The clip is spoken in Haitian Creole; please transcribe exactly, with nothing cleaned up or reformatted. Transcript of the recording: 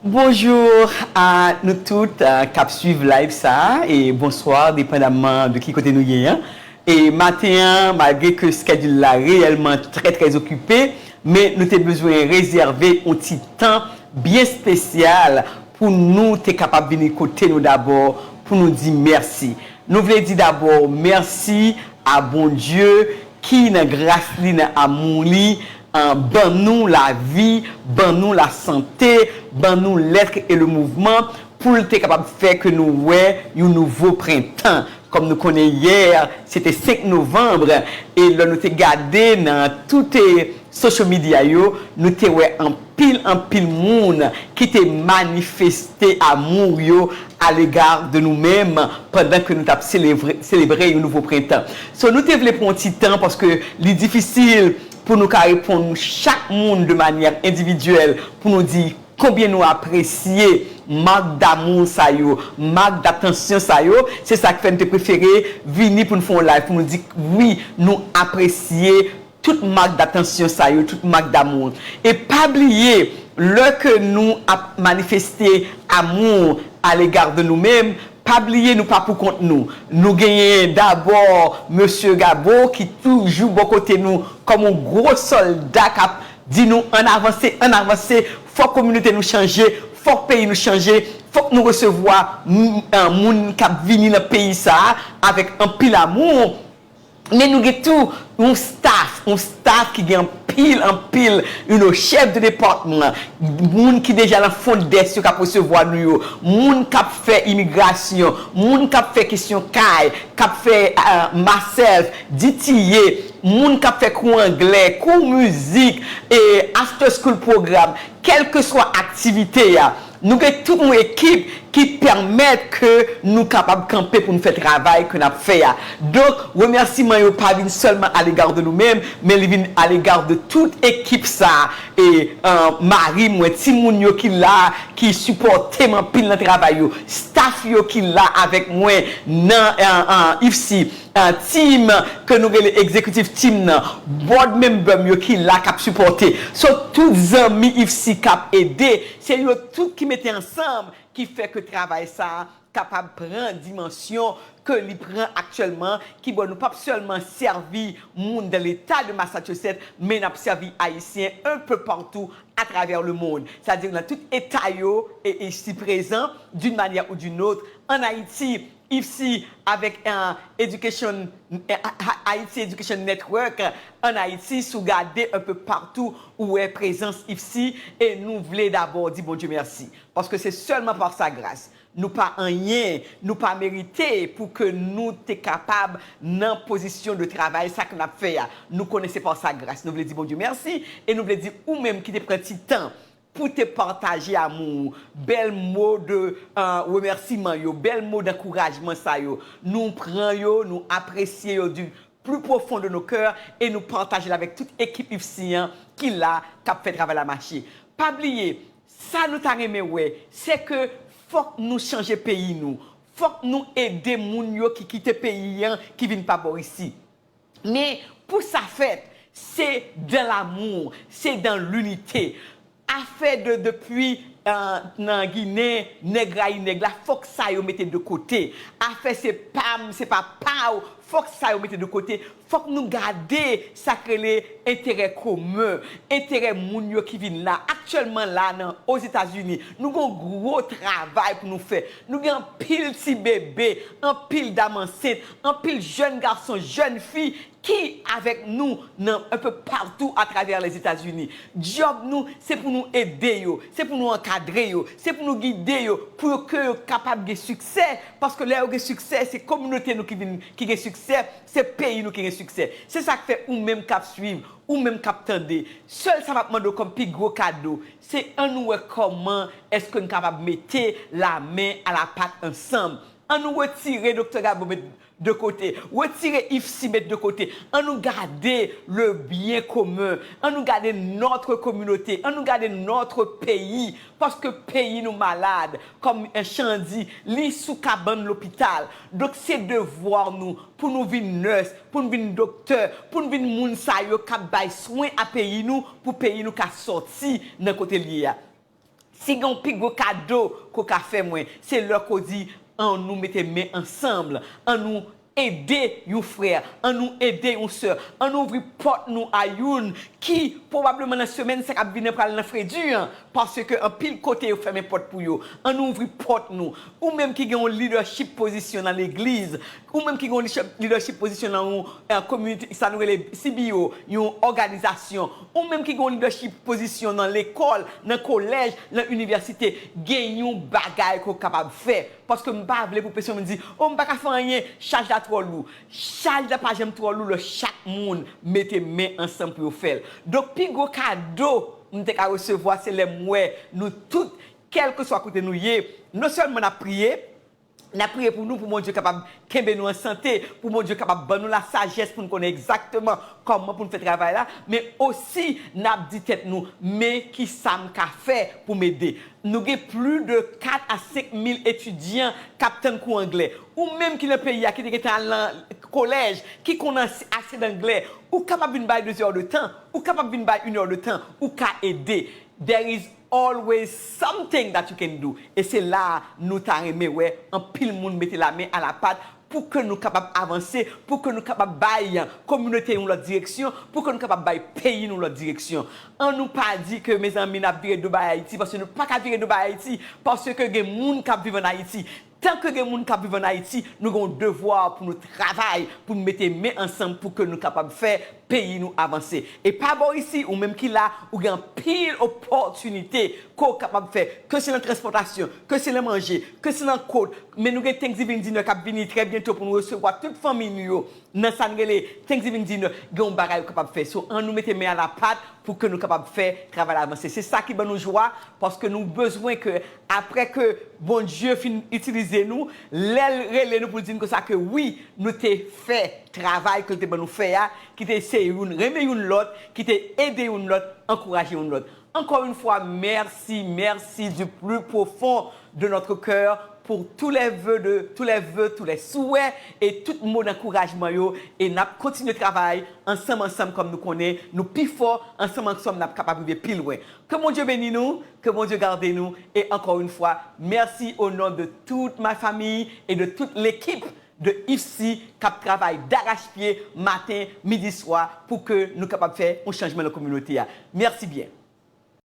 Bonjou a nou tout, euh, k ap swiv live sa a, e bonswa, depandamman de ki kote nou ye an. E maten an, malgre ke schedule la reyèlman trè, trè okipe, men nou te bezwen rezève yon ti tan byen espesyal pou nou te kapab vini kote nou dabò, pou nou di mèsi. Nou vle di dabò mèsi a Bondye ki nan gras li, nan amou li, an, ban nou lavi, ban nou lasante, ban nou l'être et le mouvement, pou l te kapab fè ke nou wè yon nouvo prentan. Kòm nou konnen yè, se te senk novanm, e lè nou te gade nan tout, eh, social media yo, nou te wè anpil, anpil moun ki te manifeste amou yo à l'égard de nou menm pandan ke nou t ap selebre, selebre yon nouvo prentan. So, nou te vle pran yon ti tan paske li difisil pou nou ka reponn chak moun de manyè endividyèl pou nou di konbyen nou apresye mak damou sa yo, mak datansyon sa yo. Se sa k fè n te prefere vini pou n fè yon live, pou nou di wi, nou apresye tout mak datansyon sa yo, tout mak damou. E pa bliye, lè ke nou ap manifeste amou à l'égard de nou menm, pa bliye nou pa pou kont nou. Nou genyen dabò Mesye Gabo ki toujou bò kote nou kòm yon gwo sòlda k ap di nou ann avanse, ann avanse, fòk kominote nou chanje, fòk peyi nou chanje, fòk nou resevwa m-, an, moun k ap vini nan peyi sa a avèk anpil amou. Men nou gen tou yon staff, yon staff ki gen anpil, anpil, you know, chèf de depatman, moun ki deja nan fon dèsk yo k ap resevwa nou yo, moun k ap fè imigrasyon, moun k ap fè kesyon kay, k ap fè, euh, myself, D T A, moun k ap fè kou anglè, kou mizik, e after school program, kèlkeswa aktivite a, nou gen tout yon ekip ki pèmèt ke nou kapab kanpe pou nou fè travay ke n ap fè a. Donk, remèsiman yo pa vin sèlman à l'égard de nou menm, men li vin à l'égard de tout ekip sa a. E, euh, mari mwen, timoun yo ki la, ki sipòte m anpil nan travay yo, staff yo ki la avèk mwen nan, euh, euh, IFSI, euh, team ke nou rele executive team nan, board member m yo ki la k ap sipòte. So, tout zanmi IFSI k ap ede, se yo tout ki mete ansanm ki fè ke travay sa a kapab pran dimansyon ke li pran aktyèlman, ki bon, nou p ap sèlman sèvi moun dans l'État de Massachusetts, men n ap sèvi Ayisyen un peu partout à travers le monde. Sa di nan tout eta yo, e, e si prezan, d'une manière ou d'une autre, ann Ayiti, IFSI avèk, euh, Education, euh, Ha-, Haiti Education Network, euh, ann Ayiti, si w gade un peu partout, ou wè prezans IFSI, e nou vle dabò di Bondye mèsi. Paske se sèlman pa sa gras. Nou pa anyen, nou pa merite pou ke nou te kapab nan pozisyon de travay, sa ke n ap fè a. Nou konnen se pa sa gras. Nou vle di Bondye mèsi, e nou vle di ou menm ki te pran ti tan pou te pataje amou ou, bèl mo de, euh, remèsiman yo, bèl mo d'ankourajman sa yo. Nou pran yo, nou apresye yo du plus profond de nos cœurs e nou pataje l avèk tout ekip IFSI an ki la, k ap fè travay la mache. Pa bliye, sa nou ta renmen wè, se ke fòk nou chanje peyi nou. Fòk nou ede moun yo ki kite peyi an, ki vin pa bò isi. Men pou sa fèt, se dans l'amour, se dans l'unité. Afè de, depi, euh, nan Ginen, nèg rayi nèg la, fòk sa yo mete de kote. Afè se pa m, se pa pa w, fòk sa yo mete de kote. Fòk nou gade sa k rele enterè komen, enterè moun yo ki vin la. Aktyèlman la, nan Ozetazini, nou gen yon gwo travay pou nou fè. Nou gen anpil ti bebe, anpil dam ansent, anpil jèn gason, jèn fi ki avèk nou nan un peu partout à travers les États-Unis. Djòb nou, se pou nou ede yo, se pou nou ankadre yo, se pou nou gide yo, pou yo, ke yo kapab gen siksè, paske lè yo gen siksè, se kominote nou ki vin, ki gen siksè, se peyi nou ki gen siksè. Se sa k fè ou menm k ap swiv, ou menm k ap tande, sèl sa m ap mande w kòm pi gwo kado, se ann nou wè kòman èske n kapab mete la men a la pat ansanm. Ann nou retire Doktè Gabo met de kote, retire IFSI met de kote. Ann nou gade le bien commun. Ann nou gade notre communauté. Ann nou gade notre pays. Paske peyi nou malad. Kòm Chan di, li sou kabann lopital. Donk, se devwa nou pou nou vin nès, pou nou vin doktè, pou nou vin moun sa yo k ap bay swen a peyi nou, pou peyi nou ka sòti nan kote l ye a. Si gen yon pi gwo kado ke w ka fè mwen, se lè ke w di, an nou mete men ansanm, an nou ede yon frè, an nou ede yon sè, an nou ouvri pòt nou a youn ki pwobableman nan semèn sa k ap vini an pral nan fredi an, paske anpil kote yo fèmen pòt pou yo. An nou ouvri pòt nou. Ou menm ki gen yon leadership pozisyon nan legliz, ou menm ki gen yon leadership pozisyon nan yon eh, community, sa nou rele C B O, yon òganizasyon, ou menm ki gen yon leadership pozisyon nan lekòl, nan kolèj, nan inivèsite, gen yon bagay ke w kapab fè. Paske m pa vle pou pèsonn di, o, m pa ka fè anyen, chaj la twò lou. Chaj la pa janm twò lou lè chak moun mete men ansanm pou yo fè l. Donk, pi gwo kado m te ka resevwa, se lè m wè nou tout, kèlkeswa kote nou ye, non sèlman n ap priye, n ap priye pou nou, pou Bondye kapab kenbe nou an sante, pou Bondye kapab ban nou lasajès pou n konnen egzakteman kòman pou n fè travay la, men osi n ap di tèt nou, men ki sa m ka fè pou m ede? Nou gen plis de kat a senk mil etidyan k ap tann kou anglè. Ou menm ki nan peyi a, ki te gentan al nan kolèj, ki konn ase, ase d anglè, ou kapab vin bay de zè de tan, ou kapab vin bay inè de tan, ou ka ede. There is always something that you can do. E se la a nou ta renmen wè anpil moun mete lamen a la pat pou ke nou kapab avanse, pou ke nou kapab bay kominote yon lòt direksyon, pou ke nou kapab bay peyi nou lòt direksyon. An nou pa di ke, mezanmi, n ap vire do bay Ayiti, paske nou pa ka vire do bay Ayiti, paske gen moun k ap viv ann Ayiti. Tan ke gen moun k ap viv ann Ayiti, nou gen yon devwa pou nou travay, pou nou mete men ansanm pou ke nou kapab fè peyi nou avanse. E pa bò isi, ou menm ki la, ou gen anpil opòtinite ke w kapab fè, ke se nan transpòtasyon, ke se nan manje, ke se nan kot, men nou gen Thanksgiving dinner k ap vini trè byento pou nou resevwa tout fanmi nou yo nan sa n rele Thanksgiving dinner, gen yon bagay ou kapab fè. So, an nou mete men a la pat pou ke nou kapab fè travay la avanse. Se sa ki ban nou jwa, paske nou bezwen ke, apre ke Bondye fin itilize nou, lè l rele nou pou l di n konsa ke wi, nou te fè travay ke l te ban nou fè a, ki te se youn renmen youn lòt, ki te ede youn lòt, ankouraje youn lòt. Encore une fois, merci, merci du plus profond de notre cœur pour tous les vœux, de, tous les vœux, tous les souhaits et tout mo d'ankourajman yo. E n ap kontinye travay ansanm, ansanm, kòm nou konnen nou pi fò, ansanm, ansanm, n ap kapab rive pi lwen. Ke Bondye beni nou, ke Bondye gade nou. E encore une fois, merci au nom de toute ma famille et de toute l'équipe de IFSI k ap travay darachpye maten, midi, swa pou ke nou kapab fè yon chanjman nan kominote a. Mèsi byen.